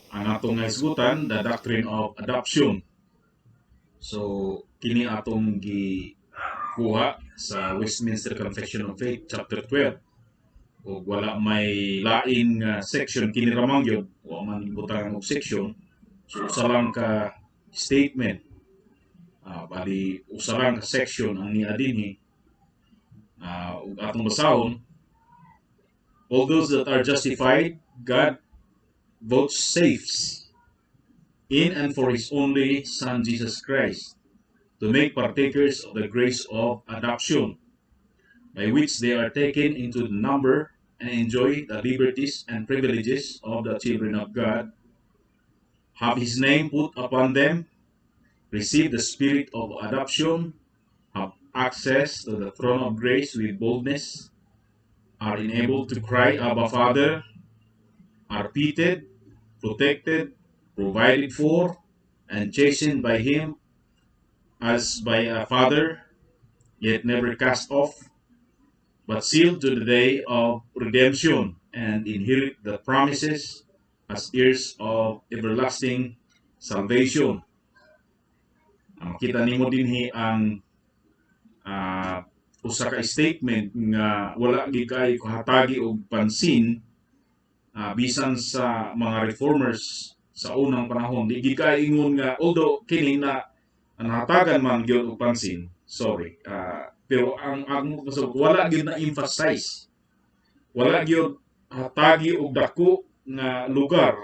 Ang atong hisgutan, the doctrine of adoption. So kini atong gikuha sa Westminster Confession of Faith, chapter 12, ug wala may lain nga section, kini ra man gyud, wa man gibutangan og section. So usa lang ka statement, bali usa lang ka section ang niya dinhi. Ug atong basahon: "All those that are justified, God vouchsafes in and for His only Son Jesus Christ to make partakers of the grace of adoption, by which they are taken into the number and enjoy the liberties and privileges of the children of God, have His name put upon them, receive the spirit of adoption, have access to the throne of grace with boldness, are enabled to cry, 'Abba, Father,' are pitied, protected, provided for, and chastened by Him as by a father, yet never cast off, but sealed to the day of redemption, and inherit the promises as heirs of everlasting salvation." Makita nimo dinhi ang usa ka statement nga wala gyud kay hatagi og pansin bisan sa mga reformers sa unang panahon. Di gyud kay ingon nga, although kini na nahatagan man gyud og pansin, sorry, pero ang pasabot, wala gyud na emphasize, wala gyud hatagi og dako nga lugar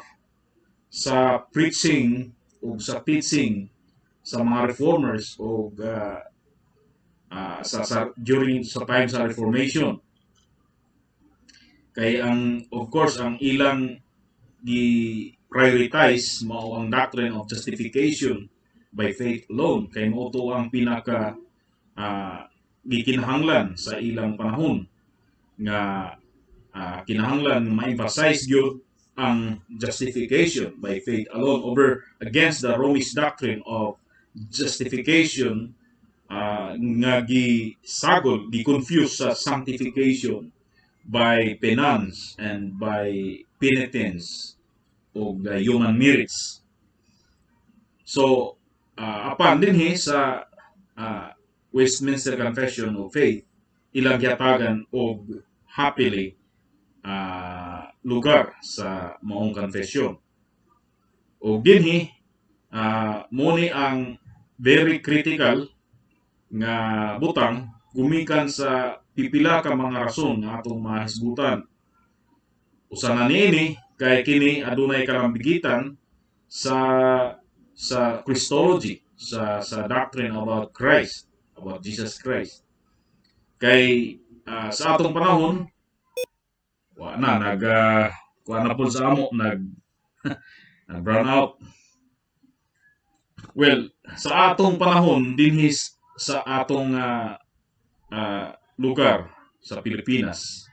sa preaching ug sa teaching sa mga reformers o sa during sa time sa Reformation, kay ang, of course, ang ilang gi prioritize mao ang doctrine of justification by faith alone, kay mao to ang pinaka gikinahanglan sa ilang panahon nga kinahanglan ma-emphasize gyud ang justification by faith alone over against the Romish doctrine of justification nga gisagol, gi-confuse sa sanctification by penance and by penitence o human merits. So, apan dinhi sa Westminster Confession of Faith, ilang gihatagan og happily lugar sa maong confession. Og dinhi mo ni ang very critical nga butang gumikan sa pipila ka mga rason nga atong mahisgutan. Usa na niini kay kini adunay kalambigitan sa Christology, sa doctrine about Christ, about Jesus Christ. Kay sa atong panahon wa na nag kuha na pud sa amo, nag brown out. Well, sa atong panahon dinhi sa atong lugar sa Pilipinas,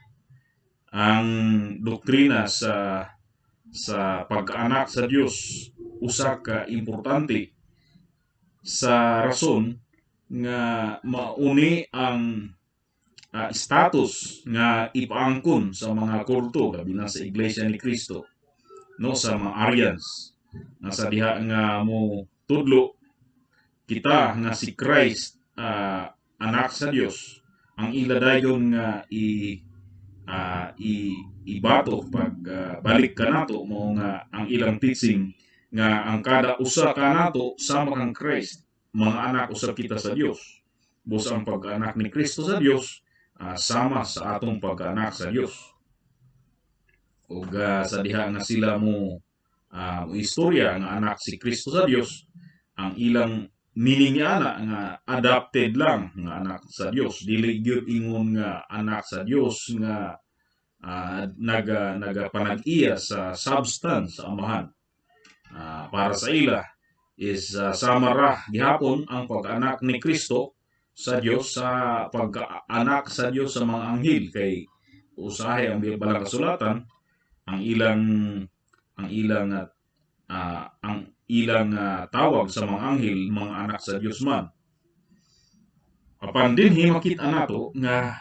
ang doktrina sa pagkaanak sa Dios usa ka importante sa rason nga mauni ang status nga ipaangkon sa mga kulto, labi na sa Iglesia ni Cristo, no, sa mga Arians nga sa diha nga mo tudlo kita nga si Christ anak sa Dios, ang ila dayon nga i i ibato pag balik kanato mo nga ang ilang teaching nga ang kada usa kanato sama kang Christ, mga anak usab kita sa Dios. Busa ang pag-anak ni Kristo sa Dios sama sa atong pag-anak sa Dios. Ug sa diha nga sila mo istorya nga anak si Kristo sa Dios, ang ilang meaning niya ana nga adopted lang nga anak sa Dios, dili gyud ingon nga anak sa Dios nga naga nagapanag-iya sa substance sa Amahan. Para sa ila is sama ra gihapon ang pag-anak ni Kristo sa Dios sa pagkaanak sa Dios sa mga anghel, kay usahay ang balang kasulatan, ang ilang tawag sa mga anghel, mga anak sa Dios man. Apan dinhi makita nato nga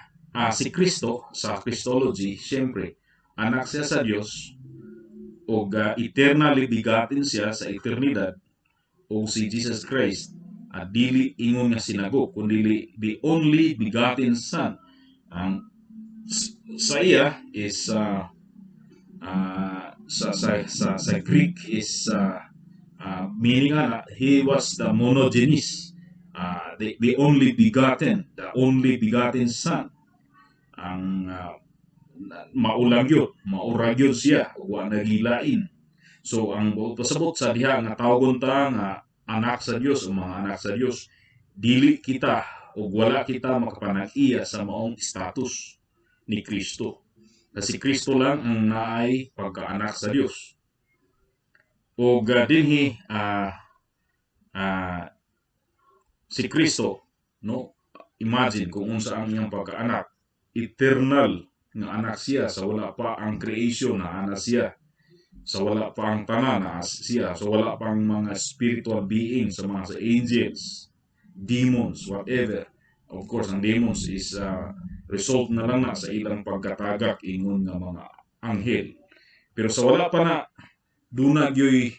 si Kristo sa Christology, siyempre anak siya sa Dios. Og eternally begotten siya sa eternidad, og si Jesus Christ dili ingon nga sinago kundi the only begotten Son. Ang sa iya is sa Greek is meaning nga he was the monogenes, the only begotten, the only begotten Son. Ang mao lang gyud, mao ra gyud siya, wa nagilain. So ang buot pasabot sa diha nga tawgon ta nga anak sa Dios o mga anak sa Dios, dili kita o wala kita makapanag-iya sa maong status ni Kristo. Kasi Kristo lang ang naay pagkaanak sa Dios. Og dinhi si Kristo, no, imagine kung unsa ang iyang pagkaanak, eternal nga anak siya. Sa wala pa ang creation na anak siya, sa wala pa ang tanan na siya, sa wala pa ang mga spiritual beings, sa mga sa angels, demons, whatever. Of course, ang demons is result na lang na sa ilang pagkatagak ingon nga mga anghel. Pero sa wala pa na, duna gyoy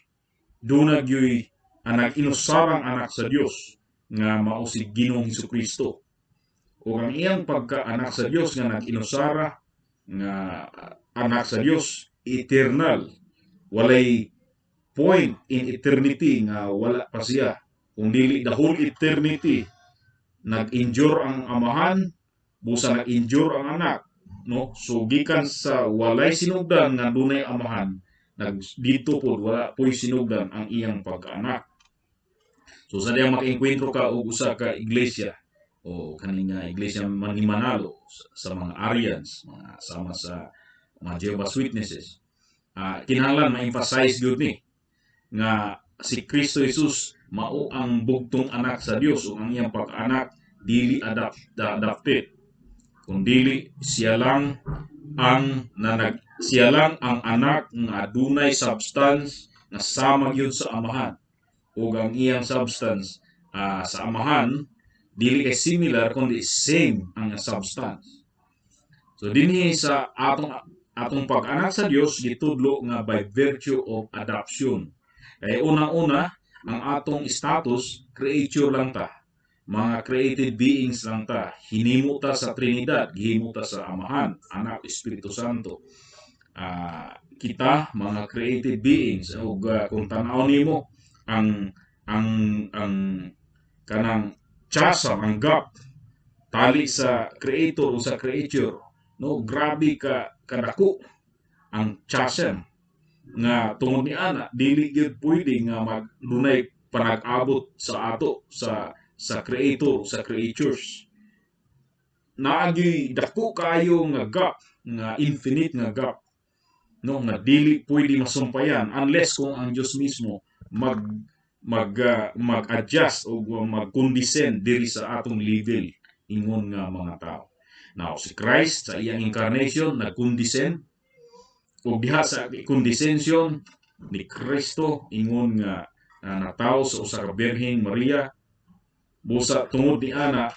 anak, inusarang anak sa Dios nga mao si Ginoong Hesukristo. Ug ang iyang pagkaanak sa Dios nga nag-inusara nga anak sa Dios, eternal, walay point in eternity nga wala pa siya kung dili the whole eternity nag-endure ang Amahan, busa nag-endure ang Anak, no? So gikan sa walay sinugdan nga dunay Amahan, nag dito pod wala poy sinugdan ang iyang pagkaanak. So sa diyang makaengkwentro ka og usa ka iglesia o kaning nga iglesia man ni Manalo sa mga Arians, mga sama sa mga Jehovah's Witnesses, kinahanglan ma-emphasize gyud ni nga si Kristo Jesus mao ang bugtong anak sa Dios ug ang iyang pag-anak dili adopted kung dili siya lang ang anak nga adunay substance nga sama gyud sa Amahan, ug ang iyang substance sa Amahan dili kay similar kundi same ang substance. So dinhi sa atong pag-anak sa Dios gitudlo nga by virtue of adoption. Kay unang-una, ang atong status, creature lang ta. Mga created beings lang ta. Hinimo ta sa Trinidad, gihimo ta sa Amahan, Anak, Espiritu Santo. Kita mga created beings, ug kung tan-aw nimo ang kanang chasm, ang gap tali sa creator o sa creature, no, grabe ka kadako ang chasm nga tungod ni ana dili gyud pwede nga magdunay panag-abot sa ato sa creator, sa creatures. Naa gyoy dako kaayo nga gap, nga infinite nga gap, no, nga dili pwede masumpayan unless kung ang Dios mismo mag mag mag-adjust o mag-condescend diri sa atong level ingon nga mga tao. Now, si Christ sa iyang incarnation nag-condescend, ug diha sa condescension ni Kristo ingon nga natawo sa usa ka Birheng Maria, busa tungod ni ana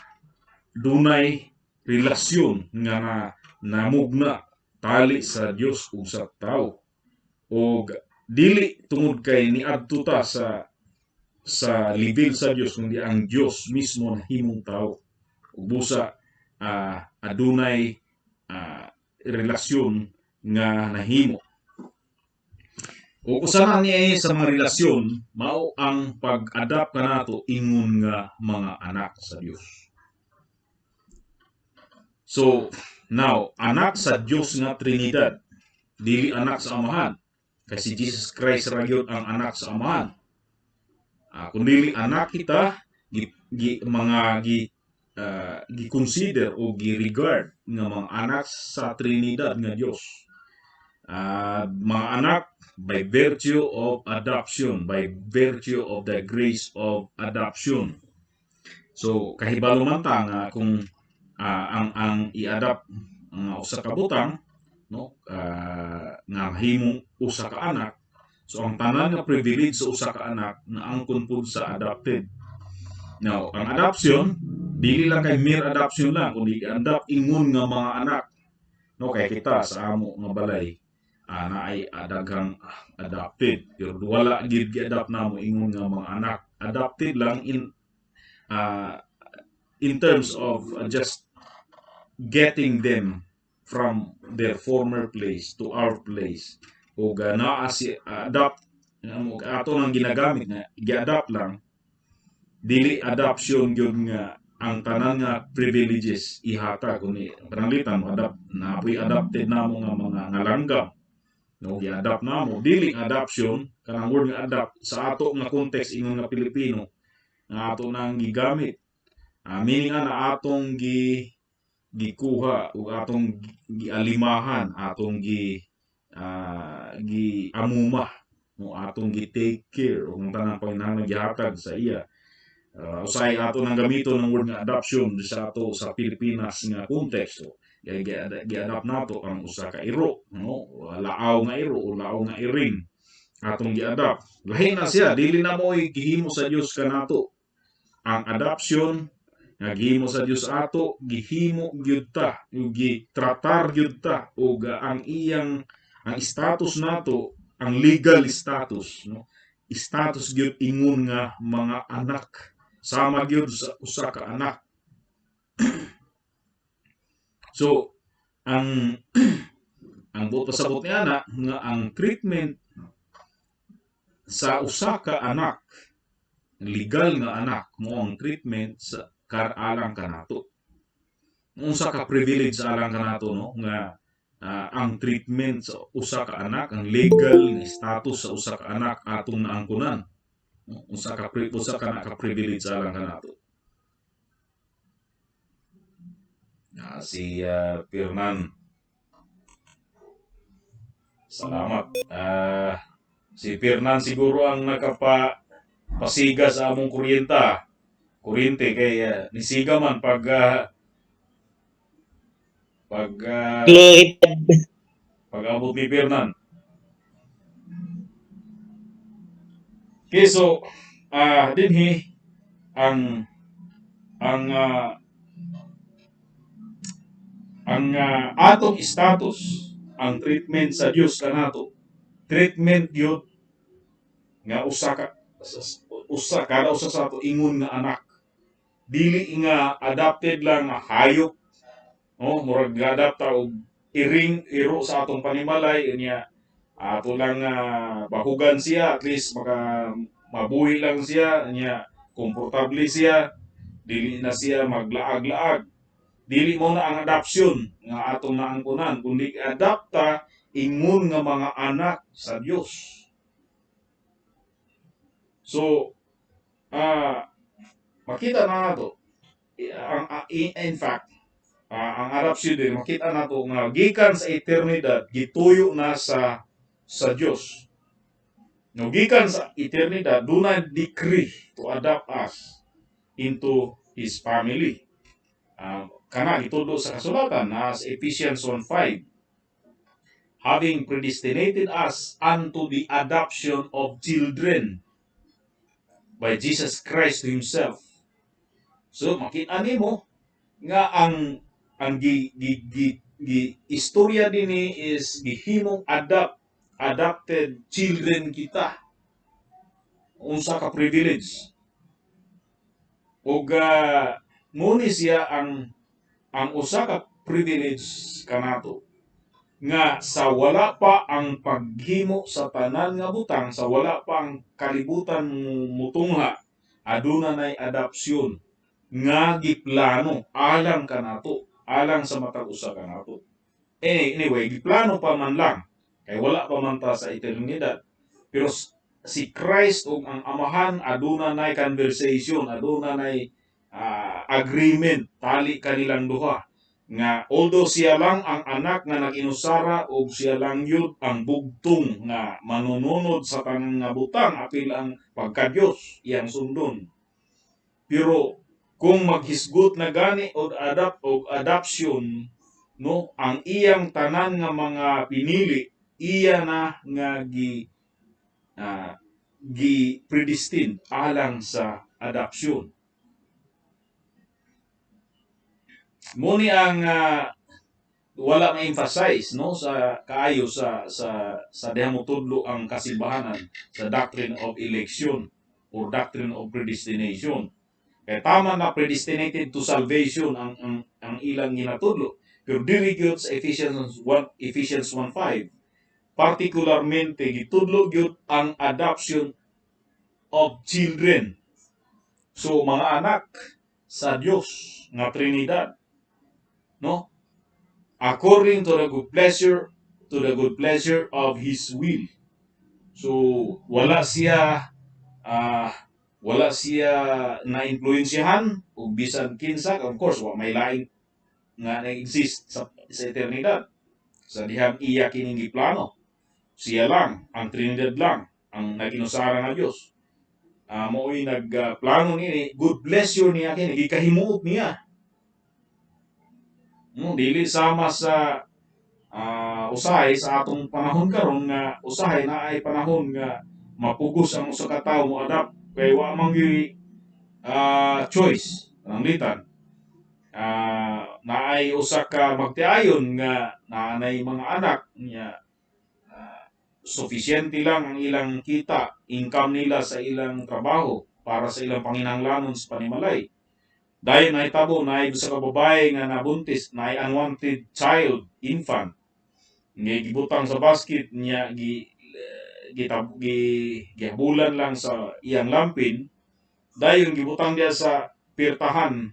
dunay relasyon nga na namugna tali sa Dios ug sa tao. Og dili tungod kay niadto ta sa level sa Dios kundi ang Dios mismo nahimong tao ug busa adunay relasyon nga nahimo. Ug usa na ni sa mga relasyon mao ang pag-adapt kanato ingon nga mga anak sa Dios. So now, anak sa Dios nga Trinidad, dili anak sa Amahan. Kay si Jesus Christ ra gyud ang anak sa Amahan. Kung dili anak kita, gi, gi, mga gi gi-consider o gi-regard nga mga anak sa Trinidad nga Dios. Mga anak by virtue of adoption, by virtue of the grace of adoption. So kahibalo man ta nga kung ang i-adopt ang usa ka butang, no, nga mahimong usa ka anak, so ang tanan nga privilege sa usa ka anak naangkon pud sa adopted. Now, ang adoption dili lang kay mere adoption lang kundi i-adopt ingon nga mga anak, no? Kay kita sa amo nga balay Naay daghang adopted pero wala gid gi-adopt namo ingon nga mga anak. Adopted lang in terms of just getting them from their former place to our place ug naa si adopt mo ato nang ginagamit nga gi-adopt lang, dili adoption gyud nga ang tanan nga privileges ihatag. Kuni pananglitan mo adopt na apoy adopted namo nga mga nga langgam, no, gi-adopt namo. Dili adoption kanang word nga adopt sa ato nga context ingon nga Pilipino nga ato nang gigamit, meaning nga na atong gikuha ug atong gialimahan, atong gi amuma, no, atong gi take care ug ang tanang panginahanglan gihatag sa iya. Usahay ato nang gamiton ng word nga adoption sa ato sa Pilipinas nga konteksto. Gi-adopt nato ang usa ka iro, no, laaw nga iro o laaw nga iring atong gi-adopt. Lahi na siya, dili na mo gihimo sa Dios kanato. Ang adoption nga gihimo sa Dios ato, gihimo gyud ta, gitratar gyud ta ug ang iyang ang status nato, ang legal status, no, status gyud ingon nga mga anak, sama gyud sa usa ka anak. So ang buot pasabot ni ana nga ang treatment sa usa ka anak, legal nga anak, mo ang treatment sa kar alang kanato. Unsa ka privilege alang kanato, no, nga ang treatment sa usa ka anak, ang legal nga status sa usa ka anak atong naangkunan. Usa ka naka privilege alang kanato. Si Fernan. Salamat. Si Fernan siguro ang nakapa pasiga sa among kuryente. Kuryente kay nisiga man pag pag-abot ni Fernan. Okay, so dinhi ang atong status, ang treatment sa Dios kanato, treatment gyud nga usa kada usa sa ato ingon nga anak, dili nga adopted lang nga hayop, no, murag adapt og iring iro sa atong panimalay, unya ato lang bahugan siya, at least maka mabuhi lang siya, unya komportable siya, dili na siya maglaag-laag. Dili mo na ang adoption nga atong naangkunan, kundi adapta ingon nga mga anak sa Dios. So makita na nato ang in fact ang adoption din, makita nato nga gikan sa eternidad gituyo na sa Dios. No, gikan sa eternidad dunay decree to adopt us into His family. Kana gitudo sa kasulatan na sa Ephesians 1:5, having predestinated us unto the adoption of children by Jesus Christ to Himself. So makita nimo nga ang gi, gi, gi, gi istorya dinhi is gihimong adopted children kita. Unsa ka privilege. Ug muni siya ang usa ka privilege kanato nga sa wala pa ang paghimo sa tanan nga butang, sa wala pa ang kalibutan mutungha, aduna nay adopsyon nga giplano alang kanato, alang sa matag usa kanato. Anyway, giplano pa man lang kay wala pa man ta sa eternidad. Pero si Christ ug ang Amahan aduna nay conversation, aduna nay agreement tali kanilang duha nga although siya lang ang anak nga nag-inusara og siya lang yun ang bugtong nga manununod sa tanan nga butang apil ang pagka-Dios iyang sundon. Pero kung maghisgot na gani og adapt og adoption, no, ang iyang tanan nga mga pinili iya na nga gi predestined alang sa adoption. Muni ang Wala ma-emphasize, no, sa kaayo sa diha motudlo ang kasimbahanan sa doctrine of election or doctrine of predestination. Kay tama na predestinated to salvation ang ilang ginatudlo. Pero diri gyud sa Ephesians 1, Ephesians 1:5, particularmente gitudlo gyud ang adoption of children. So mga anak sa Dios nga Trinidad, no? According to the good pleasure of His will. So wala siya na-influensyahan og bisan kinsa. Of course, wa may lain nga na-exist sa eternidad sa dihang iya kining giplano. Siya lang, ang Trinidad lang ang naginusara nga Dios. Mao'y nagplano niini, good pleasure niya kini, gikahimuot niya. No, dili sama sa usahay sa atong panahon karon nga usahay naay panahon nga mapugos ang usa ka tawo mo adapt kay wa man gyud choice pananglitan. Naay usa ka magtiayon nga naanay mga anak niya, sufficiente lang ang ilang kita, income nila sa ilang trabaho para sa ilang panginahanglanon sa panimalay. Dayon nahitabo naay usa ka babae nga nabuntis, naay unwanted child, infant. Nga gibutang sa basket niya, gi gitab gi gihabulan lang sa iyang lampin, dayon gibutang diya sa pirtahan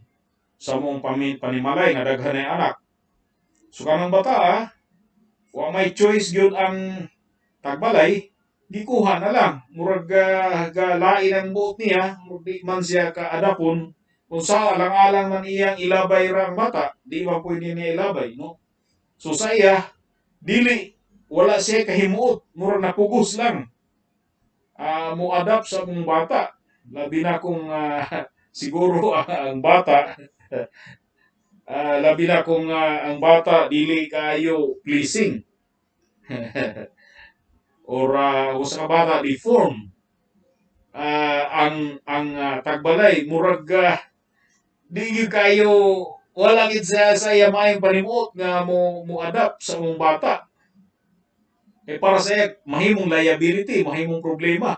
sa mong panimalay nga daghan ay anak. So kanang bata, wa may choice gyud ang tagbalay, gikuha na lang. Murag galain ang buot niya, murag di man siya kaadapon. Kung sa alang-alang man iyang ilabay ra ang bata, di man pwede niya ilabay, no? So sa iya, dili, wala siya kahimuot, murag napugos lang. Mo adapt sa mong bata. Labi na kung siguro ang bata, labi na kung ang bata dili kaayo pleasing or usa ka bata deform, ang tagbalay murag di gyud kayo, wala gid sa iya maayong panimuot nga mo adapt sa mong bata. Kay para sa iya mahimong liability, mahimong problema,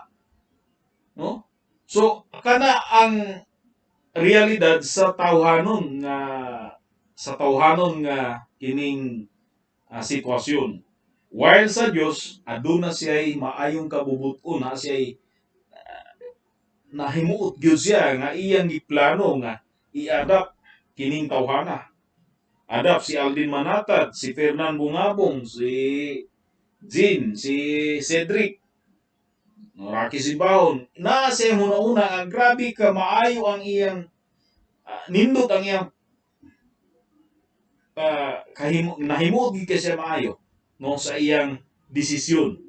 no? So kana ang realidad sa tawhanon nga kining sitwasyon. While sa Dios, aduna siya'y maayong kabubut-on, na siya'y nahimuot gyud siya nga iyang giplano nga i-adapt kining tawhana. Adapt si Aldin Manatad, si Fernan Bungabong, si Jean, si Cedric, no, Rocky Sibahon. Na siya una-una ang grabe ka maayo ang iyang nindot ang iyang nahimuot gyud kay siya maayo, no, sa iyang desisyon.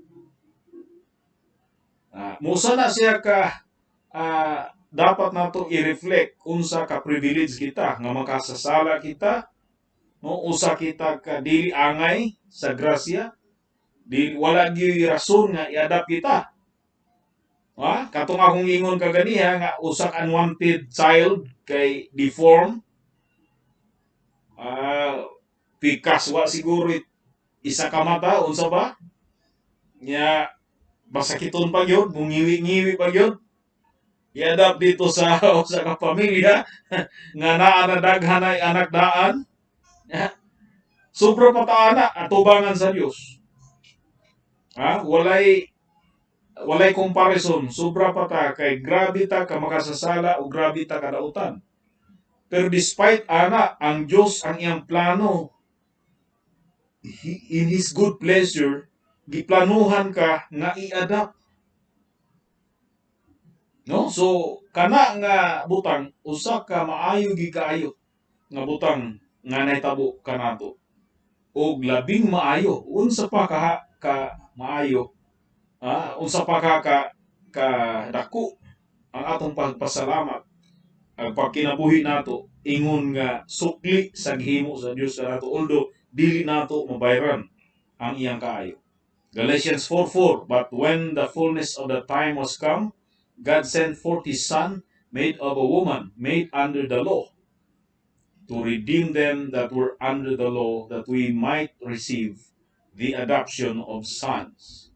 Musa na siya ka dapat nato i-reflect unsa ka privilege kita nga makasasala kita, no, usa kita ka dili angay sa grasya, di wala gyud rason nga i-adapt kita. Ha, katong akong ingon kaganiha nga usa ka unwanted child kay deform, pikas wa siguro isa ka mata, unsa ba nya, masakiton pa gyud, mungiwi-ngiwi pa gyud, i-adapt dito sa usa ka pamilya nga naa na daghan ay anak daan. Sobra pa ta ana atubangan sa Dios. Ha, walay comparison, sobra pa ta kay grabe ta ka makasasala o grabe ta kadautan. Pero despite ana, ang Dios, ang iyang plano, in His good pleasure, giplanuhan ka nga i-adapt. No? So kana nga butang usa ka maayo gyud kaayo nga butang nga nahitabo kanato. Og labing maayo, unsa pa ka maayo, unsa pa ka dako ang atong pagpasalamat ang pagkinabuhi nato ingon nga sukli sa gihimo sa Dios kanato, although dili nato mabayran ang iyang kaayo. Galatians 4:4: "But when the fullness of the time was come, God sent forth His Son, made of a woman, made under the law." To redeem them that were under the law, that we might receive the adoption of sons.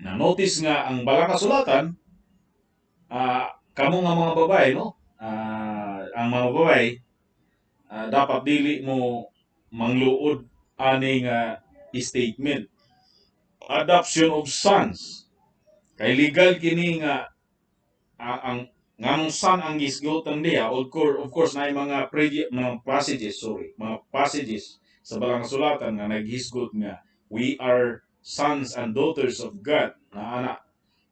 Na notice nga ang Balang Kasulatan, kamo nga mga babae, no? Ang mga babae dapat dili mo mangluod ani nga statement. Adoption of sons. Kay legal kini nga ang nganong son ang gisgutan diha? Of course naay mga passages, sorry, mga passages sa Balang Kasulatan nga naghisgot nga we are sons and daughters of God na ana.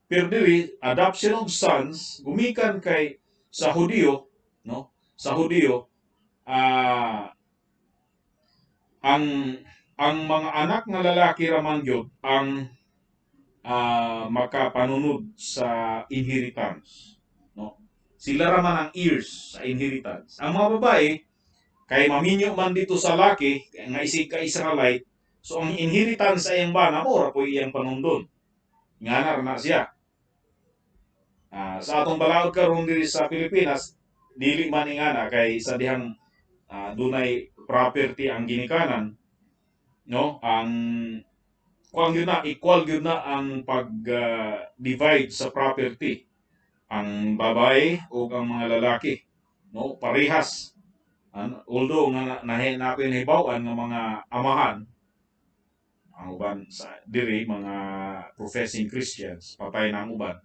Pero diri, adoption of sons, gumikan kay sa Hudiyo, no, sa Hudiyo, ang mga anak nga lalaki ra man gyud ang makapanunod sa inheritance, no? Sila ra man ang heirs sa inheritance. Ang mga babae kay maminyo man dito sa laki nga isig ka Israelite, so ang inheritance sa iyang bana mo ra po iyang panundon nga na na siya. Sa atong balaod karon diri sa Pilipinas, dili man ingana kay sa dihang dunay property ang ginikanan, no, ang kuan gyud na, equal gyud na ang pag divide sa property, ang babae o ang mga lalaki, no, parehas. Although nga na, na ako nahibaw-an nga mga amahan ang uban sa diri, mga professing Christians, patay na ang uban,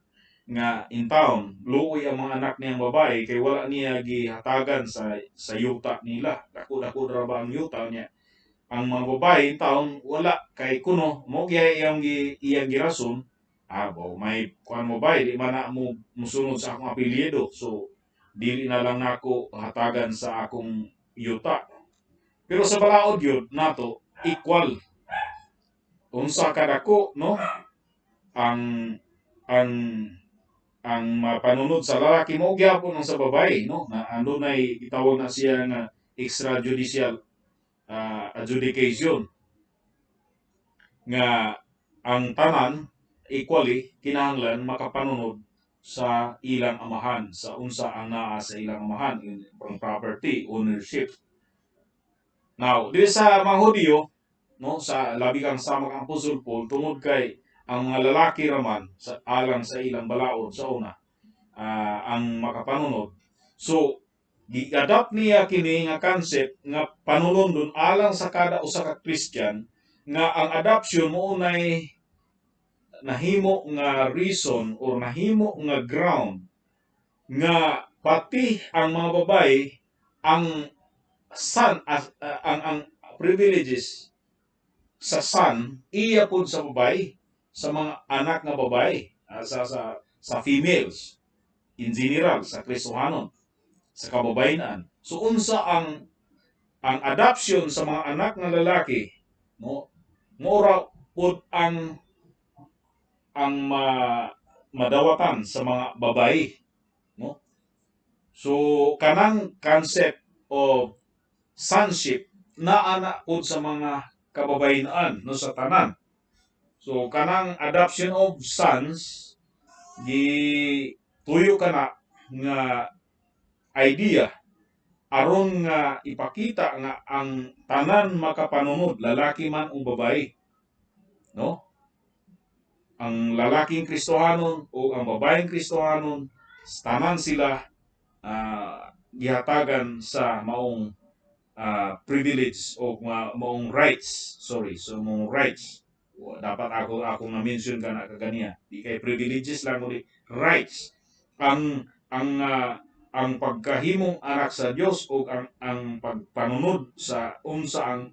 nga in town luoy ang mga anak niyang babae kay wala niya gihatagan sa yuta nila. Dako-dako ra ba ang yuta niya. Ang mga babae in town wala kay kuno mo gihay iyang girason, bo may kuan mo bay, di man na mo musunod sa akong apelyido, so dili na lang nako hatagan sa akong yuta. Pero sa balaod yun nato, equal unsa kadako, no, ang mapanunod sa lalaki mo gyapon ang sa babae, no, na andunay gitawag na siya nga extrajudicial adjudication nga ang tanan equally kinahanglan makapanunod sa ilang amahan, sa unsa ang naa sa ilang amahan in from property ownership. Now, diri sa mga Hudiyo, no, sa labi kang sama kang Apostol Paul, tungod kay ang mga lalaki raman sa alang sa ilang balaod sa una ang makapanunod, so gi-adapt niya kini nga concept nga panulundon alang sa kada usa ka Christian nga ang adoption mo unay nahimo nga reason or nahimo nga ground nga pati ang mga babae, ang son as, ang privileges sa son iya pud sa babae, sa mga anak nga babae, sa females in general, sa Kristohanon, sa kababayenan. So unsa ang adoption sa mga anak nga lalaki, no, mora pud ang madawatan sa mga babae, no? So kanang concept of sonship naa na pud sa mga kababayenan, no, sa tanan. So kanang adoption of sons gi tuyo kana nga idea aron nga ipakita nga ang tanan makapanunod, lalaki man o babae, no? Ang lalaking Kristohanon o ang babaeng Kristohanon, tanan sila gihatagan sa maong privilege o maong rights, sorry, so maong rights. Dapat ako akong na-mention kana kaganiya, di kay privileges lang kundi rights. Ang pagkahimong anak sa Dios o ang pagpanunod sa unsa ang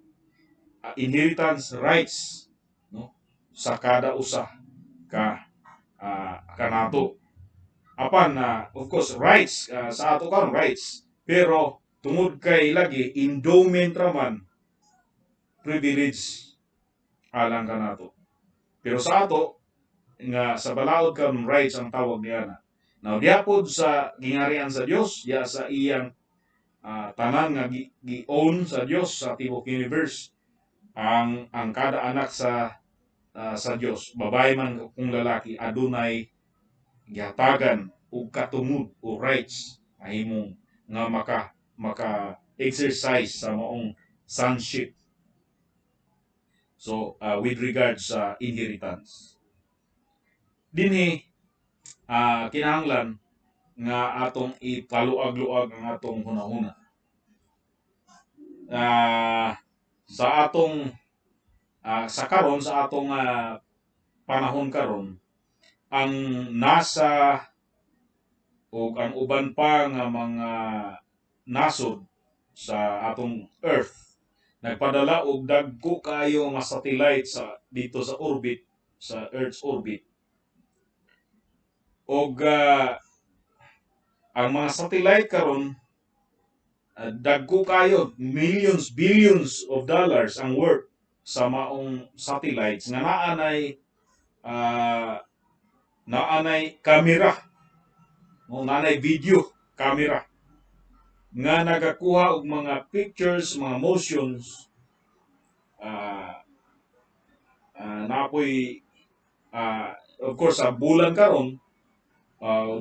inheritance rights, no, sa kada usa ka kanato. Apan na of course rights sa ato karon rights, pero tungod kay lagi endowment raman, privilege alang kanato. Pero sa ato nga sa balaod karon, rights ang tawag niya na. Now, diha pod sa gingarian sa Dios, diha sa iyang tanan nga gi-own sa Dios sa tibuok universe, ang kada anak sa Dios, babae man kung lalaki, adunay gihatagan og katungod o rights mahimong nga maka maka exercise sa maong sonship. So with regards sa inheritance. Dinhi kinahanglan nga atong ipaluag-luag ang atong hunahuna. Sa atong sa karon, sa atong panahon karon, ang NASA ug ang uban pa nga mga nasod sa atong Earth nagpadala og dagko kaayo nga satellite sa dito sa orbit, sa Earth's orbit, og ang mga satellite karon dagko kayo, millions, billions of dollars ang worth sa maong satellites nga naanay kamera, no, naanay video camera nga nagakuha og mga pictures, mga motions, napoy of course sa bulan karon,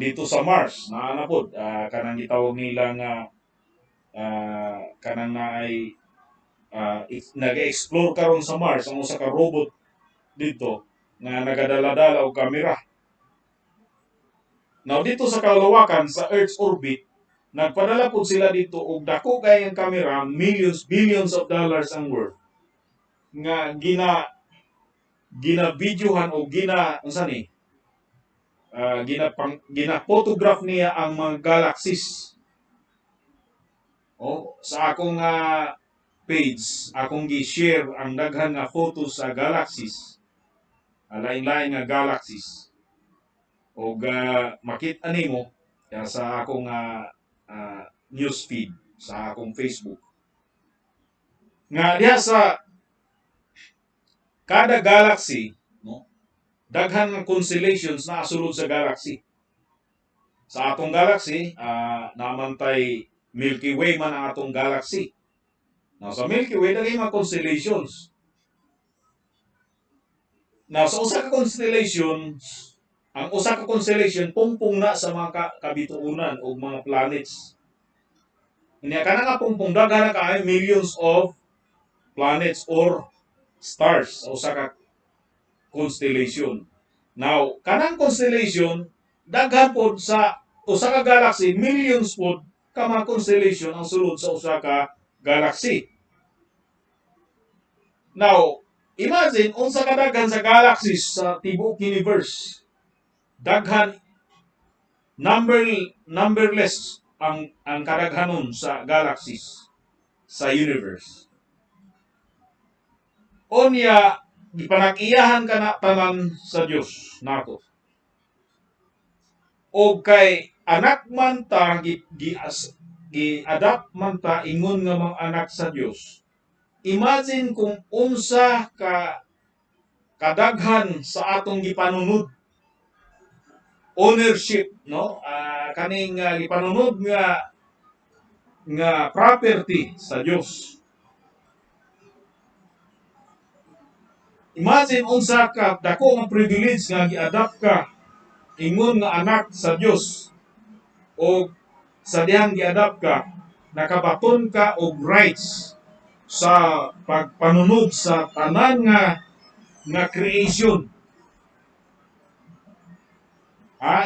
dito sa Mars naa na pod kanang gitawag nila nga kanang naay nag-explore karon sa Mars ang usa ka robot dito nga nagadala-dala og kamera. Now dito sa kalawakan, sa Earth's orbit, nagpadala pod sila dito og dako kay ang kamera, millions, billions of dollars ang worth, nga gina gina-videohan o gina unsa ni gina pang, gina photograph niya ang mga galaxies. Oh, sa akong page, akong gi-share ang daghan nga photos sa galaxies. Lain-lain nga galaxies. Og makita nimo sa akong news feed sa akong Facebook. Nga diha sa kada galaxy, no? Daghan nga constellations na sulod sa galaxy. Sa atong galaxy, namantay Milky Way man ang atong galaxy. Now, sa Milky Way, daghay mga constellations. Now, sa usa ka constellations, ang usa ka constellation pungpong na sa mga kabituonan o mga planets. Unya kana nga pungpong, daghan na kaayo, millions of planets or stars sa usa ka constellation. Now, kanang constellation, daghan pod sa usa ka galaxy, millions pod ka mga constellation ang sulod sa usa ka galaxy. Now, imagine unsa kadaghan sa galaxies sa tibuok universe. Daghan, numberless ang kadaghanon sa galaxies sa universe. Unya gipanakiyahan kana tanan sa Dios nato. O kay anak man ta, gi, gi, as, gi-adopt man ta ingon nga mga anak sa Dios. Imagine kung unsa ka kadaghan sa atong gipanunod, ownership, no, kaning gipanunod nga nga property sa Dios. Imagine unsa ka dako nga privilege nga gi-adopt ka ingon nga anak sa Dios, o sa dihang gi-adopt ka, nakabaton ka og rights sa pagpanunod sa tanan nga nga creation.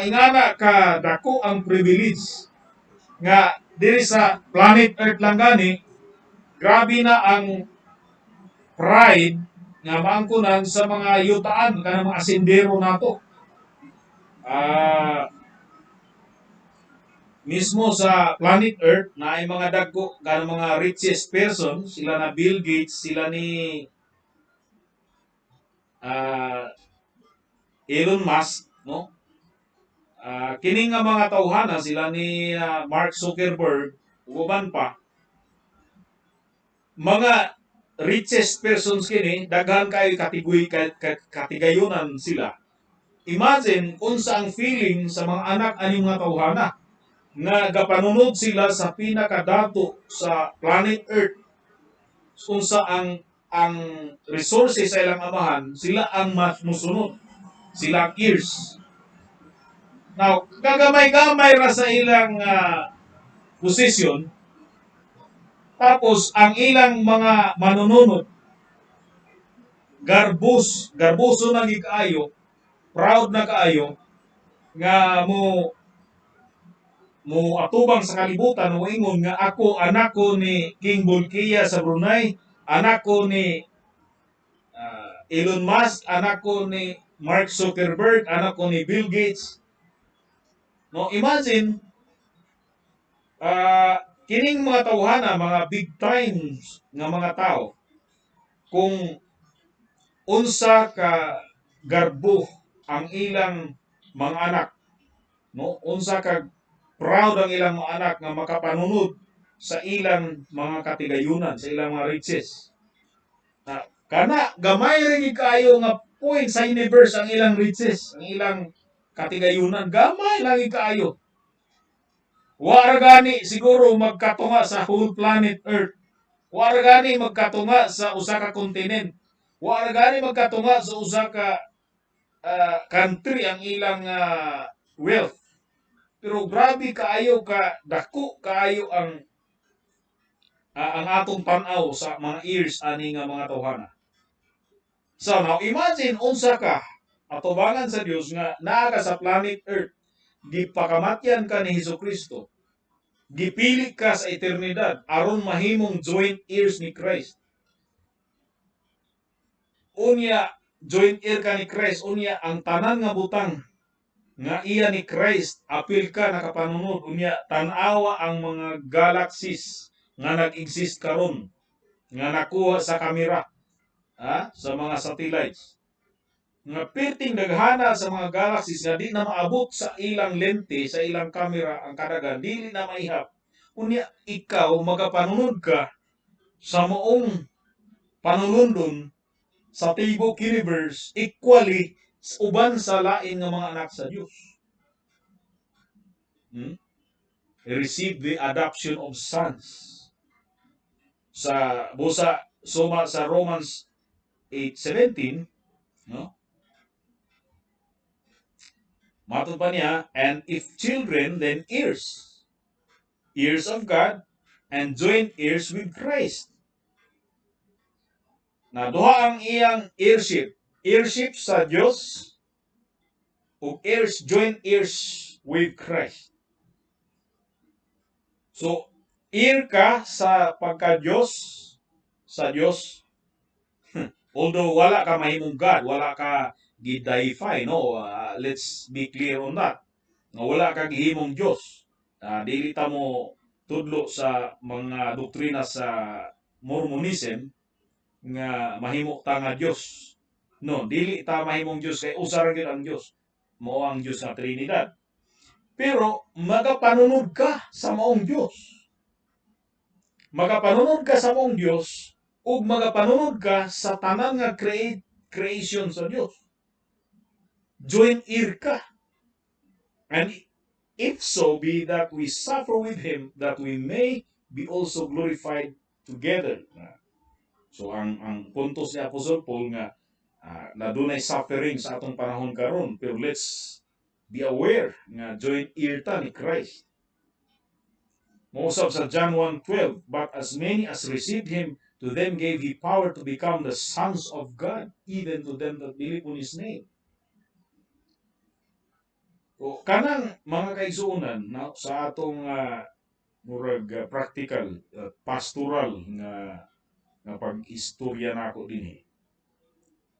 Ingana ka dako ang privilege nga diri sa planet Earth lang gani, grabe na ang pride nga maangkunan sa mga yutaan, kanang mga asendero nato. Mismo sa planet Earth na ay mga dagko kanang mga richest person, sila na Bill Gates, sila ni Elon Musk, no? Kini nga mga tawhana, sila ni Mark Zuckerberg ug uban pa, mga richest persons kini, daghan kayo katigoy katigayunan sila. Imagine unsa ang feeling sa mga anak ani mga tawhana nga gapanunod sila sa pinakadato sa planet Earth, unsa ang resources sa ilang amahan, sila ang mas musunod, sila ang heirs. Now, kagamay-gamay ra sa ilang posisyon. Tapos ang ilang mga manununod, garbos, garboso na gid kaayo, proud na kaayo nga mo atubang sa kalibutan, mo ingon nga ako, anak ko ni King Bolkiah sa Brunei, anak ko ni Elon Musk, anak ko ni Mark Zuckerberg, anak ko ni Bill Gates. No, imagine kining mga tawhana, mga big times nga mga tao, kung unsa ka garbo ang ilang mga anak, no, unsa ka proud ang ilang mga anak nga makapanunod sa ilang mga katigayunan, sa ilang mga riches. Na, kana gamay ra gyud kaayo nga point sa universe ang ilang riches, ang ilang katigayunan, gamay lang gyud kaayo. Wa ra gani siguro magkatunga sa whole planet Earth. Wa ra gani magkatunga sa usa ka continent. Wa ra gani magkatunga sa usa ka country ang ilang wealth. Pero grabe kaayo ka dako kaayo ang atong tan-aw sa mga heirs ani nga mga tawhana. So now imagine unsa ka atubangan sa Dios nga naa ka sa planet Earth, gipakamatyan ka ni Hesus Kristo. Gipili ka sa eternidad aron mahimong joint heirs ni Christ. Unya joint heir ka ni Christ, unya ang tanan nga butang nga iya ni Christ, apil ka nakapanunod. Unya tan-awa ang mga galaxies nga nag-exist karon nga nakuha sa kamera, ha, sa mga satellites, nga perting daghana sa mga galaxies nga di na maabot sa ilang lente, sa ilang kamera. Ang kadaghan dili na maihap. Unya ikaw magapanunod ka sa maong panulundon sa tibok universe, equally uban sa lain nga mga anak sa Dios. Receive the adoption of sons. Sa busa suma sa Romans 8:17, no? Matod pa niya, "And if children, then heirs. Heirs of God, and joint heirs with Christ." Na duha ang iyang heirship. Heirship sa Dios ug heirs, joint heirs with Christ. So, heir ka sa pagka-Diyos, sa Dios. Although wala ka mahimong God, wala ka gi-deify, no? Let's be clear on that. Nga wala ka gihimong Dios. Dili ta mo tudlo sa mga doktrina sa Mormonism nga mahimo ta nga Dios. No, dili ta mahimong Dios kay usa ra gyud ang Dios. Mao ang Dios nga Trinidad. Pero magapanunod ka sa maong Dios. Magapanunod ka sa maong Dios ug magapanunod ka sa tanan nga creation sa Dios. Joint heir ka. "And if so be that we suffer with him, that we may be also glorified together." So ang punto si Apostle Paul nga na dunay suffering sa atong panahon karon, pero let's be aware nga joint heir ta ni Christ. Mousab sa John 1:12, "But as many as received him, to them gave he power to become the sons of God, even to them that believe on his name." O kanang mga kaigsuonan na sa atong murag practical, pastoral nga pag-istorya nako dinhi.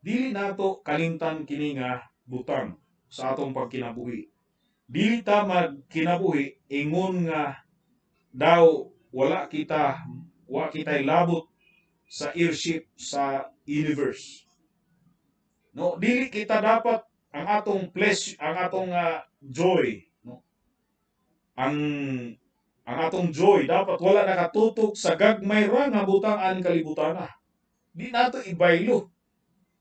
Dili nato kalimtan kini nga butang sa atong pagkinabuhi. Dili ta magkinabuhi ingon nga daw wala kita, wa kitay labot sa heirship sa universe. No, dili kita dapat ang atong pleasure, ang atong joy, no? Ang atong joy dapat wala nakatutok sa gagmay ra nga butang aning kalibutan na. Di nato ibaylo.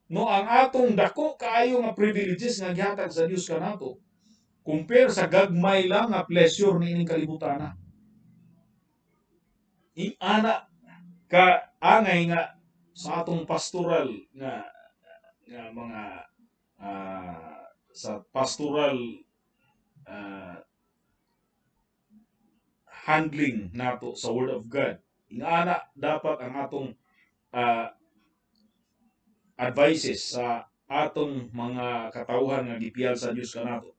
No, ang atong dako kaayo nga privileges nga gihatag sa Dios kanato compare sa gagmay lang nga pleasure niining kalibutan na. Ana ka angay nga sa atong pastoral nga mga sa pastoral handling nato sa Word of God. Ingana dapat ang atong advices sa atong mga katawhan nga gipiyal sa Dios kanato.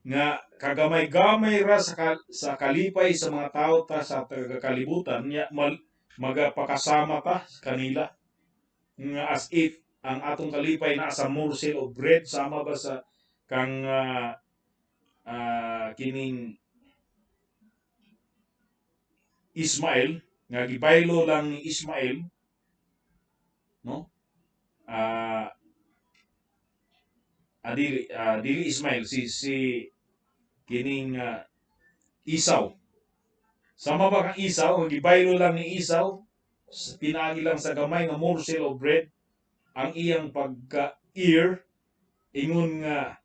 Nga kagamay-gamay ra sa kalipay sa mga tao ta sa kalibutan nya magapakasama ta kanila nga as if ang atong kalipay naa sa morsel of bread, sama ba sa kang kining Ismael nga gibaylo lang ni Ismael, no, dili Ismael, si kining Esau. Sama ba kang Esau nga gibaylo lang ni Esau pinaagi lang sa gamay nga morsel of bread ang iyang pagka heir, ingon nga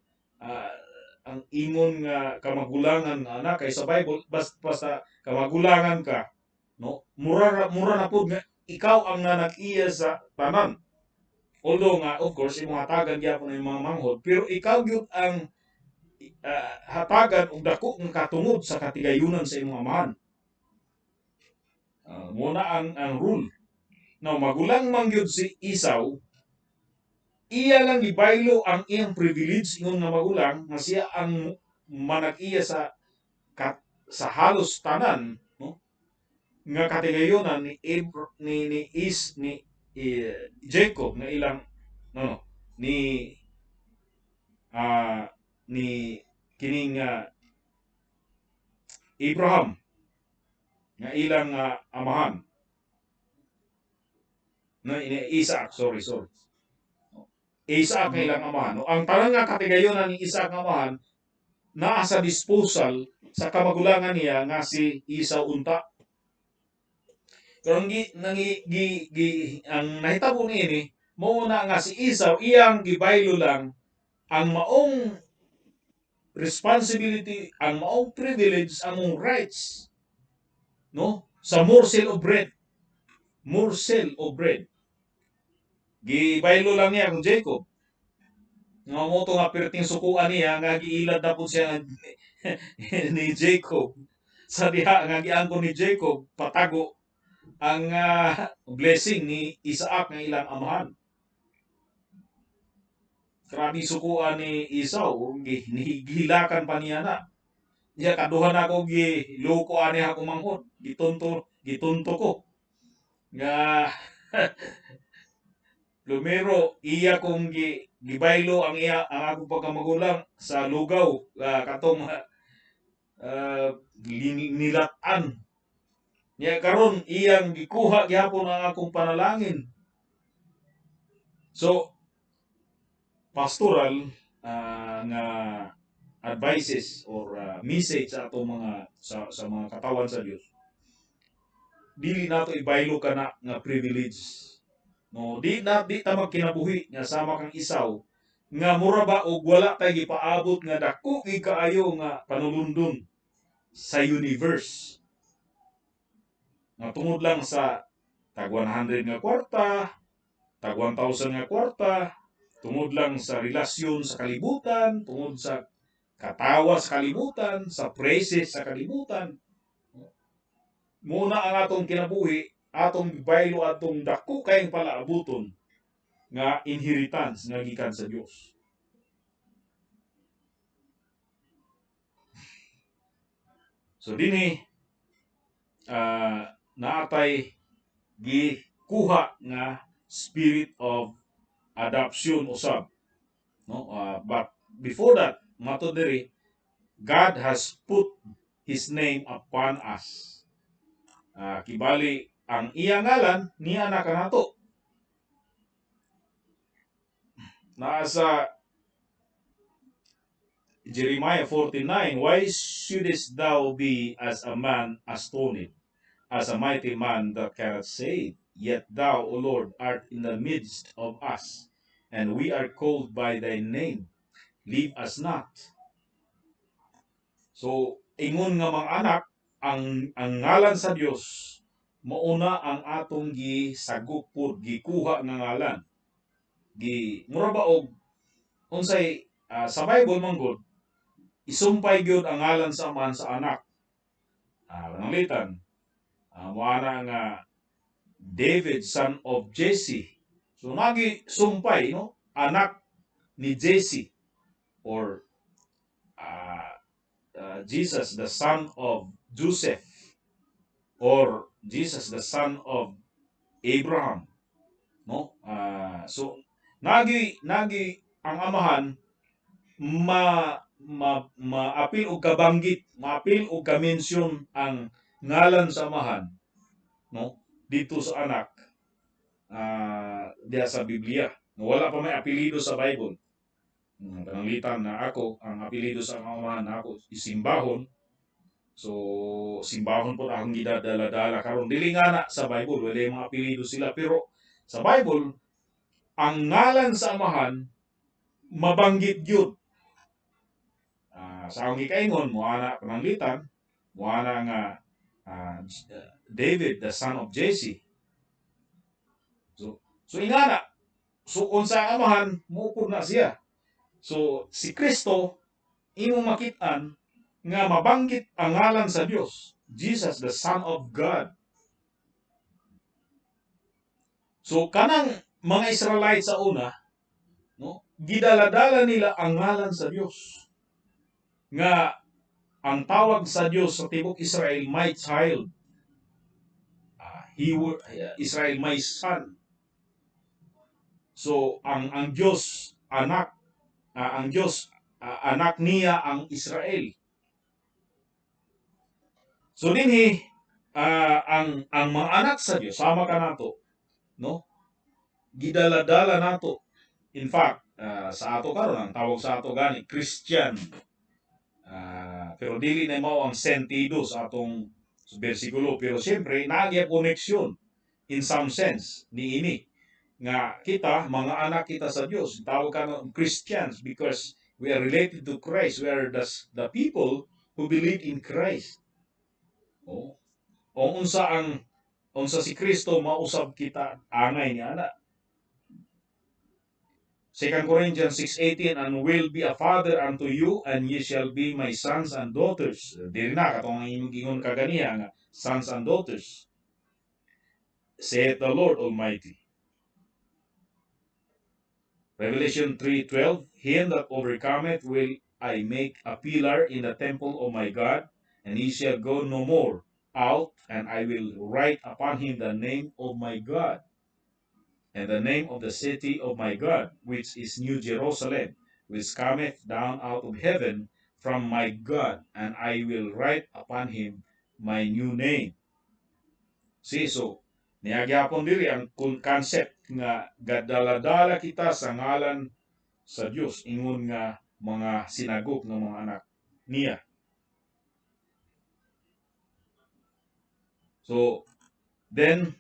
ang ingon nga kamagulangan nga anak? Kay sa Bible, basta kamagulangan ka, no, mura na pud nga ikaw ang nanag-iya sa tanan, although nga of course imong hatagan gyapon ang mga manghod, pero ikaw gyud ang hatagan og dako nga katungod sa katigayunan sa imong amahan. Muna ang rule. Now, magulang man gyud si Esau, iya lang gibaylo ang iyang privilege ingon nga magulang nga siya ang manag-iya sa halos tanan, no, nga katigayunan ni Abr, ni ni Is ni Jacob nga ilang, no, ni kining Abraham nga ilang amahan, no, ni Isaac, sorry, sorry, Isaac nga ilang amahan, no? Ang tanan nga katigayunan ni Isaac nga amahan naa sa disposal sa kamagulangan niya nga si Esau unta. Pero ang, gi, nangi, gi, gi, ang nahitabo niini, mao na nga si Esau iyang gibaylo lang ang maong responsibility, ang maong privilege, ang maong rights, no? Sa morsel of bread. Morsel of bread. Gibaylo lang niya kung Jacob. Nga mo to nga perting sukuan niya nga giilad na pud siya ni Jacob sa diha nga giangkon ni Jacob patago ang blessing ni Isaac nga ilang amahan. Grabe sukuan ni Esau, gihilakan pa niya na. Diya kaduha na ako giloko ani ako manghod, gitunto gitunto ko. Nga lumero iya kong gibaylo ang iya ang akong pagkamagulang sa lugaw, katong nilatan. Niya karon iyang gikuha gihapon ang akong panalangin. So pastoral nga advices or message sa atong mga sa mga katawan sa Dios. Dili nato ibaylo kana nga privilege. No, di ta magkinabuhi nga sama kang Esau nga mura ba og wala tay gipaabot nga dako gid kaayo nga panulundon sa universe. Nga tungod lang sa tag 100 nga kwarta, tag 1,000 nga kwarta, tungod lang sa relasyon sa kalibutan, tungod sa katawa sa kalibutan, sa praises sa kalibutan. Muna ang atong kinabuhi, atong baylo atong dako kayong palaabuton nga inheritance nga gikan sa Dios. So dinhi naatay gikuha nga spirit of adoption usab, no? But before that, mato diri, God has put His name upon us. Kibali ang iya ngalan niya na kanato. Naa sa Jeremiah 49, "Why shouldest thou be as a man astonished, as a mighty man that cannot save? Yet thou, O Lord, art in the midst of us, and we are called by thy name. Leave us not." So, ingon nga mga anak, ang ngalan sa Dios mauna ang atong gisagop pud, gikuha nga ngalan. Gi mura ba og unsay sa Bible man gud, isumpay gyud ang ngalan sa Amahan sa anak. Pananglitan, Moana nga David, son of Jesse. So nagi sumpay, no, anak ni Jesse or Jesus, the son of Joseph, or Jesus, the son of Abraham, no? So nagi ang amahan ma ma maapil og kabanggit, maapil og ka-mention ang ngalan sa amahan, no, dito sa anak diha sa Biblia. No, wala pa may apelyido sa Bible. Pananglitan na ako, ang apelyido sa amahan na ako isimbahon. So simbahon po akong gidadala-dala karon. Dili nga na sa Bible, wala yung mga apelyido sila, pero sa Bible ang ngalan sa amahan mabanggit gyud. Sa akong gikaingon, moana pananglitan, moana nga David, the son of Jesse. So ingana, so unsa ang amahan, muupod na siya. So si Kristo, imong makit-an nga mabanggit ang ngalan sa Dios, Jesus, the Son of God. So kanang mga Israelite sa una, no, gidala-dala nila ang ngalan sa Dios. Nga ang tawag sa Dios sa tibok Israel, "My child." Israel, "My son." So ang Dios anak, ang Dios anak niya ang Israel. So dinhi ang mga anak sa Dios sama kanato, no? Gidala-dala nato. In fact, sa ato karon ang tawag sa ato gani Christian. Pero dili na mao ang sentido sa atong bersikulo, pero siyempre naa gyud koneksyon in some sense niini nga kita mga anak kita sa Dios. Tawag ka ng Christians because we are related to Christ. We are the people who believe in Christ. Oh. O unsa ang unsa si Kristo, mausab kita angay niya ana. 2 Corinthians 6:18, "And will be a father unto you, and ye shall be my sons and daughters." Diri na katong ang inyong gingon kaganiha nga sons and daughters, saith the Lord Almighty. Revelation 3:12, "Him that overcometh will I make a pillar in the temple of my God, and he shall go no more out, and I will write upon him the name of my God, and the name of the city of my God, which is New Jerusalem, which cometh down out of heaven from my God, and I will write upon him my new name." See, so, niya gyapon diri ang concept nga gadala-dala kita sa ngalan sa Dios ingon nga mga sinagop ng mga anak niya. So, then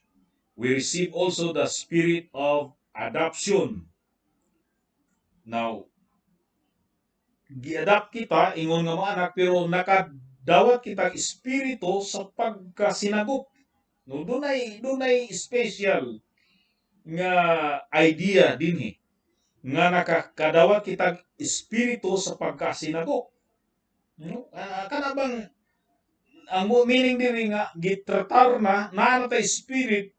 we receive also the spirit of adoption. Now, gi-adopt kita ingon nga mga anak, pero nakadawat kita espiritu sa pagkasinagop. No, dunay special nga idea dinhi nga nakakadawat kita espiritu sa pagkasinagop. No? Kana bang ang meaning diri nga gitratar na naa na tay spirit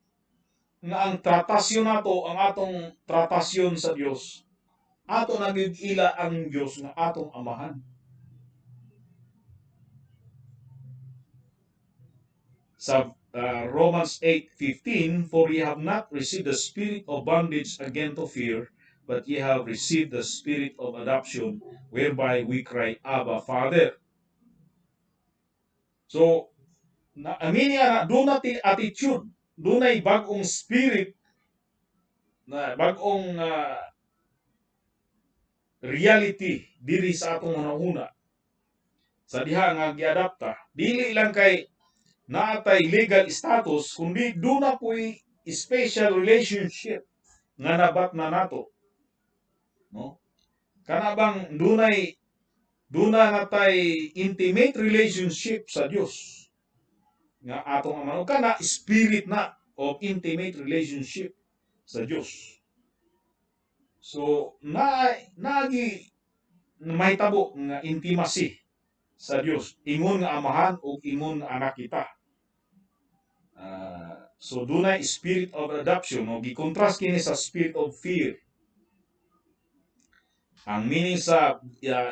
nga ang tratasyon nato, ang atong tratasyon sa Dios, ato na gyud ila ang Dios nga atong amahan. Sa Romans 8:15, "For ye have not received the spirit of bondage again to fear, but ye have received the spirit of adoption, whereby we cry, 'Abba, Father.'" So, na, amini ana, duna ti attitude, dunay bag-ong spirit na bag-ong reality diri sa atong hunahuna sa diha nga giadapta. Dili lang kay naatay legal status, kundi duna po'y special relationship nga nabat na nato, no? Kana bang duna natay intimate relationship sa Dios nga atong ama, kana spirit na of intimate relationship sa Dios. So na naagi mahitabo nga intimacy sa Dios ingon nga amahan o ingon nga anak kita. So dunay spirit of adoption, no? Gi-contrast kini sa spirit of fear. Ang meaning sa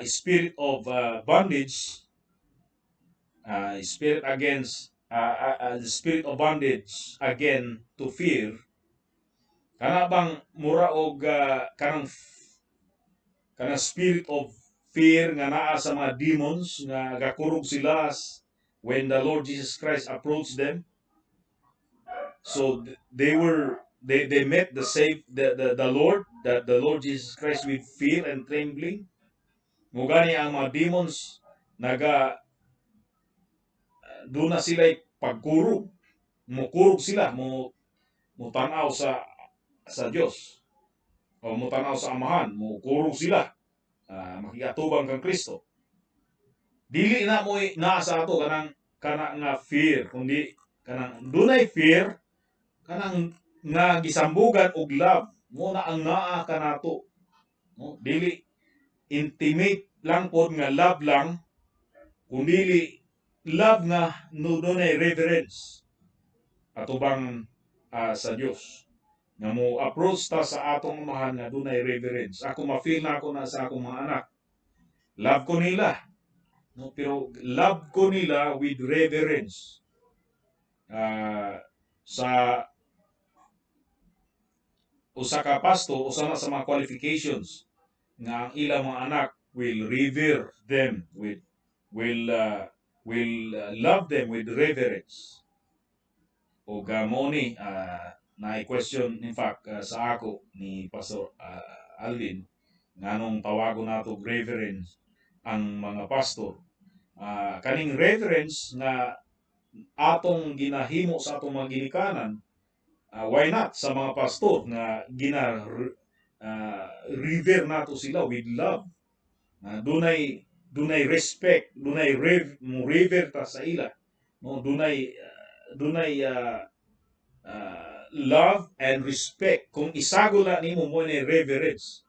spirit of bondage, spirit against the spirit of bondage again to fear, kana bang mura og kanang spirit of fear nga naa sa mga demons nga gakurog sila when the Lord Jesus Christ approached them. So they met the save the Lord the Lord Jesus Christ with fear and trembling. Mao gani ang mga demons naga duna sila pagkurog, mukurog sila, mo mutanaw sa Dios o mutanaw sa Amahan, mukurog sila, makiatubang kang Kristo. Dili na mo naa sa ato kanang kana nga fear, kundi kanang dunay fear kanang nga gisambugan og love. Mao na ang naa kanato, no? Dili intimate lang pod nga love lang, kundi love nga no dunay reverence atubang sa Dios, nga mo approach ta sa atong Amahan nga dunay reverence. Ako, ma-feel na ako na sa akong mga anak. Love ko nila, no? Pero love ko nila with reverence. Sa usa ka pastor, usa na sa mga qualifications nga ang ilang mga anak will revere them with will love them with reverence. O mao ni na question in fact sa ako ni Pastor Alvin, nganong tawagon nato reverence ang mga pastor. Kaning reverence nga atong ginahimo sa atong mga ginikanan, why not sa mga pastor nga gina revere nato sila with love? Dunay respect, dunay mo revere ta sa ila, no? Dunay love and respect. Kung isagol na nimo, mao ni reverence,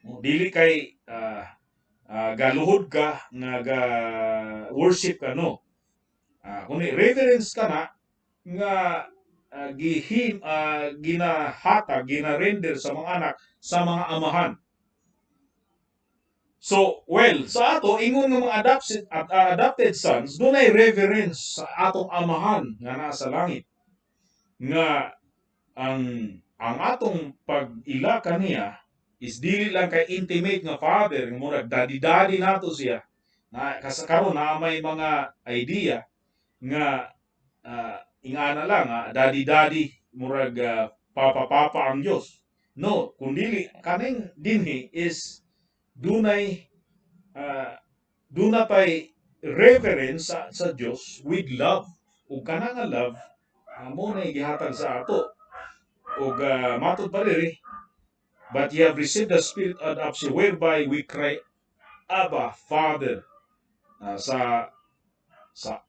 no? Dili kay galuhod ka nga ga worship ka, no? Kundi reverence ka na nga gihim ginahatag, gina-render sa mga anak sa mga amahan. So, well, sa ato ingon nga mga adopted sons, dunay reverence sa atong Amahan nga nasa langit nga ang atong pag-ila kaniya is dili lang kay intimate nga father nga murag daddy daddy nato siya. Na kas karon na may mga idea nga ingana lang, daddy daddy, murag papa papa ang Dios, no? Kundili kaning dinhi is dunay tay reverence sa Dios with love, ug kana nga love mao na gihatag sa ato. Ug matod pa diri, "But ye have received the spirit of adoption, whereby we cry, Abba, Father." Sa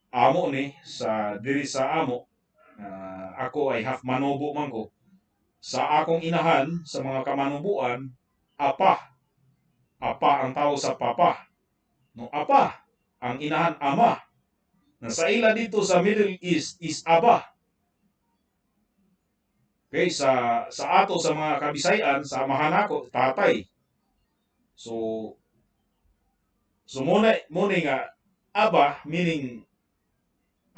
amo ni sa diri sa amo, ako ay half Manobo man ko. Sa akong inahan, sa mga kamanubuan, apa apa ang tao sa papa, no? Apa ang inahan, ama. Na sa ila dito sa Middle East is Aba. Okay, sa ato sa mga Kabisayan, sa amahan ako, tatay. So muna nga Aba meaning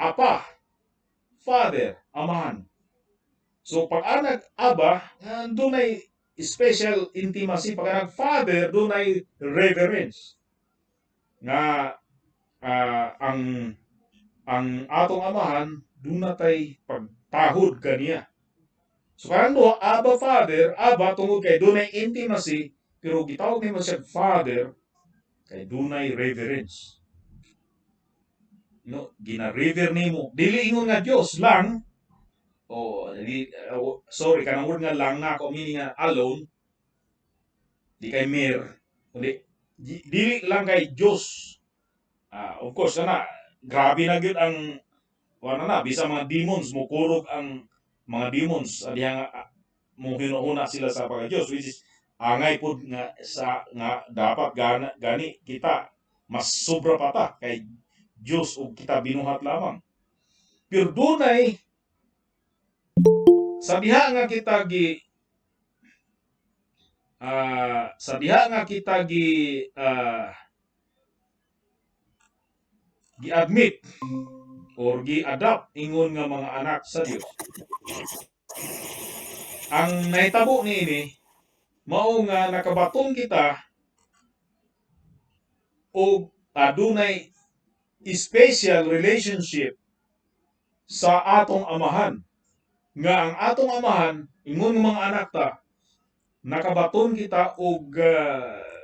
apa, father, amahan. So pag anag Aba, dunay special intimacy. Pag anag father, dunay reverence. Nga ang atong Amahan duna tay pagtahod kaniya. So karang duha, Abba Father, Abba tungod kay dunay intimacy, pero gitawag nimo siya Father kay dunay reverence. No, gina-revere nimo. Dili ingon nga Dios lang. O di, sorry, kanang word nga lang na ako meaning nga alone. Di kay mere, kundi dili lang kay Dios. Of course kana grabe na gyud ang wala na bisa mga demons, mukurog ang mga demons diha nga mo hinahuna sila sa pagka Dios, which is angay pud nga sa nga dapat gana, gani kita mas sobra pa ta kay Dios ug kita binuhat lamang. Pero dunay Sa diha nga kita gi-admit or gi-adopt ingon nga mga anak sa Dios, ang nahitabo niini mao nga nakabaton kita og adunay special relationship sa atong amahan, nga ang atong amahan, ingon nga mga anak ta, nakabaton kita og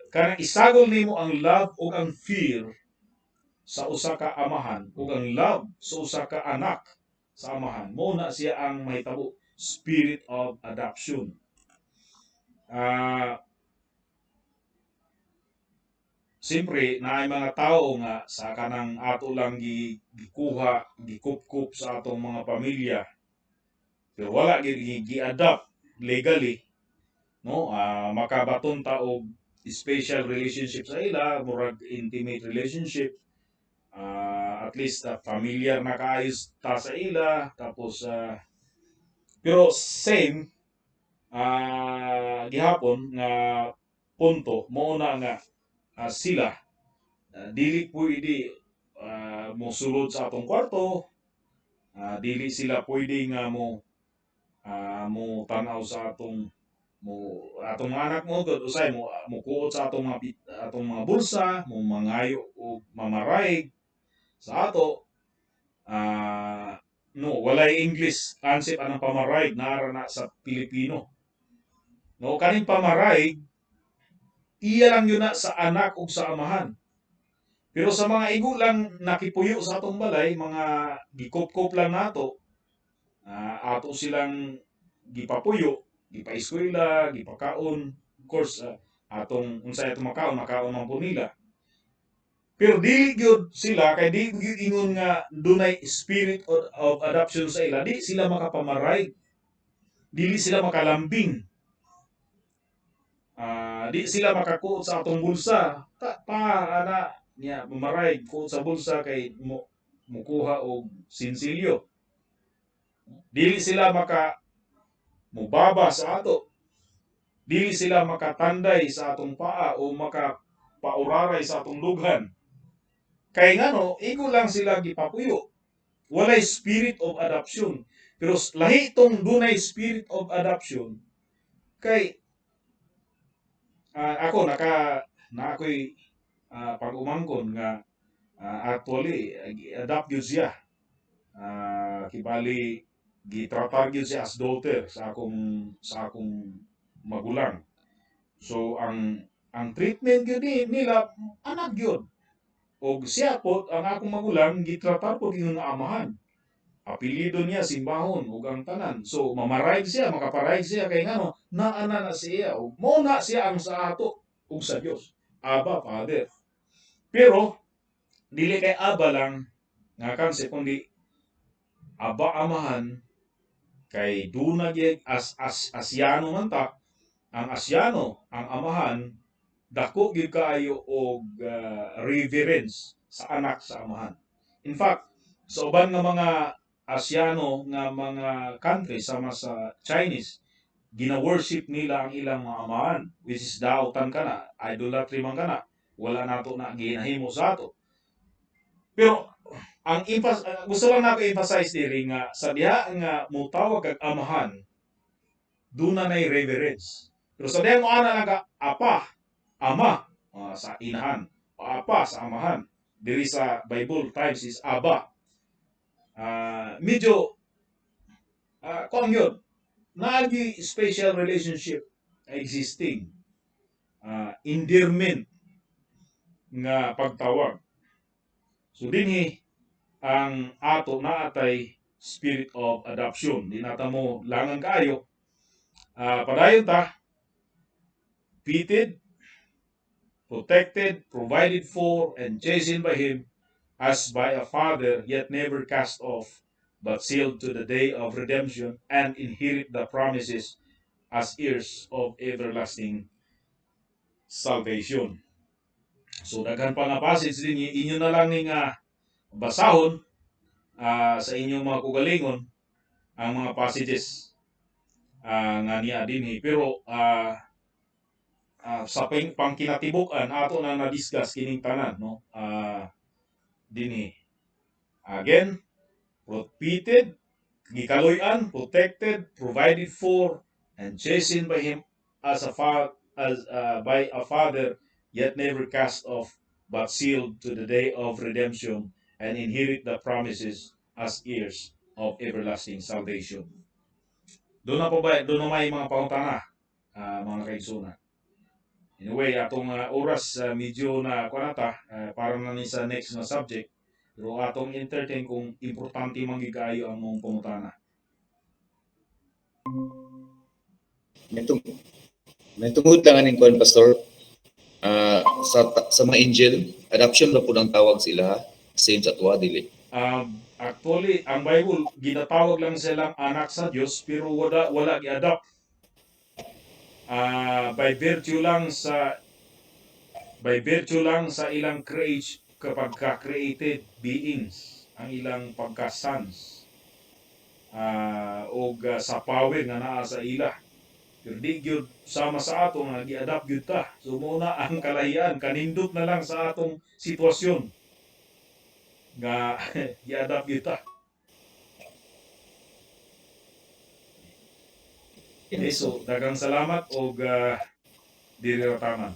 kanang isagol nimo ang love ug ang fear sa usa ka amahan ug ang love sa usa ka anak sa amahan. Mo na siya ang mahitabo, spirit of adoption. Siyempre, naay mga tao nga sa kanang ato lang gikuha, gikupkup sa atong mga pamilya, pero wala gi-adopt legally, no? Makabaton ta og special relationship sa ila, murag intimate relationship, at least familiar na kaayo ta sa ila. Tapos pero same gihapon nga punto, mao na nga sila dili pwede mosulod sa atong kwarto, dili sila pwede nga mo tan-aw sa atong mga anak mo gud, usay mo mokuot sa atong mga bulsa, mo mangayo og mamaraig sa ato. No, walay English concept anang pamaraig, naa ra na sa Pilipino, no? Kaning pamaraig, iya lang yun na sa anak ug sa amahan. Pero sa mga igo lang nakipuyo sa atong balay, mga gikupkop lang nato, ato silang gipapuyo, gipaeskwela, gipakaon. Of course, atong unsay atong makaon, makaon man po nila. Pero dili gyud sila, kay di gyud ingon nga dunay spirit of adoption sa ila, di sila makapamaray. Dili sila makalambing. Di sila makakuot sa atong bulsa. Ta, pa ana niya mamaray, kuot sa bulsa kay mo mukuha og sinsilyo. Dili sila maka mubaba sa ato. Dili sila makatanday sa atong paa o makapauraray sa atong dughan. Kay ngano, igo lang sila gipapuyo. Walay spirit of adoption. Pero lahi itong dunay spirit of adoption kay ako naka na ako'y pag-umangkon nga actually adopt gyud siya. Kibali gitratar gyud siya as daughter sa akong magulang. So ang treatment gyud nila, anak gyud. Og siya po, ang akong magulang, gitratar po gyud nga amahan. Apelyido niya Simbahon ug ang tanan. So mamarayg siya, makaparayg siya kay ngano, naa na na siya ug mo na siya ang sa ato ug sa Dios. Abba, Father. Pero dili kay Abba lang nga concept, kundi Abba amahan, kay duna gyud as Asyano man ta. Ang Asyano, ang amahan dako gyud kaayo og reverence sa anak sa amahan. In fact, sa uban nga mga Asyano nga mga country sama sa Chinese, gina-worship nila ang ilang mga amahan, which is dautan kana, idolatry man kana. Wala nato na ginahimo sa ato. Pero ang gusto lang nako emphasize diri nga sa diha nga mutawag kag amahan, duna nay reverence. Pero sa diha mo ana lang ka apa, ama sa inahan, apa sa amahan. Diri sa Bible times is Abba. Medyo kuan yun, naagi special relationship existing, endearment nga pagtawag. So dinhi ang ato naatay spirit of adoption. Di nata mo langan kaayo. Padayon ta, pitied, protected, provided for, and chastened by him as by a father, yet never cast off, but sealed to the day of redemption, and inherit the promises as heirs of everlasting salvation. So daghan pa nga passage din, inyo na lang ni nga basahon sa inyong mga kugalingon. Ang mga passages nga niya dinhi, pero sa pangkinatibuk-an ato na na-discuss kining tanan, no, dinhi. Again, pitied, gikaluy-an, protected, provided for and chastened by him as by a father, yet never cast off, but sealed to the day of redemption and inherit the promises as heirs of everlasting salvation. Doon na po ba, doon na may mga pangutana, mga kaigsunan? Anyway, atong oras medyo na kuan ta, para na ni sa next na subject. Pero atong entertain kung importante man gyud kaayo ang mong pangutana. May tungod lang aning kuan, Pastor. Sa mga angel, adoption ba po ang tawag sila? Same sa tuwa, dili? Actually, ang Bible ginatawag lang silang anak sa Dios, pero wala gi-adopt. By virtue lang sa ilang create kapag ka-created beings ang ilang pagka-sons og sa power nga naa sa ila, pero di gyud sama sa ato nga gi-adopt gyud ta. So mao na ang kalahian, kanindot na lang sa atong sitwasyon nga gi-adopt gyud ta. Okay, so daghang salamat og diri ra taman.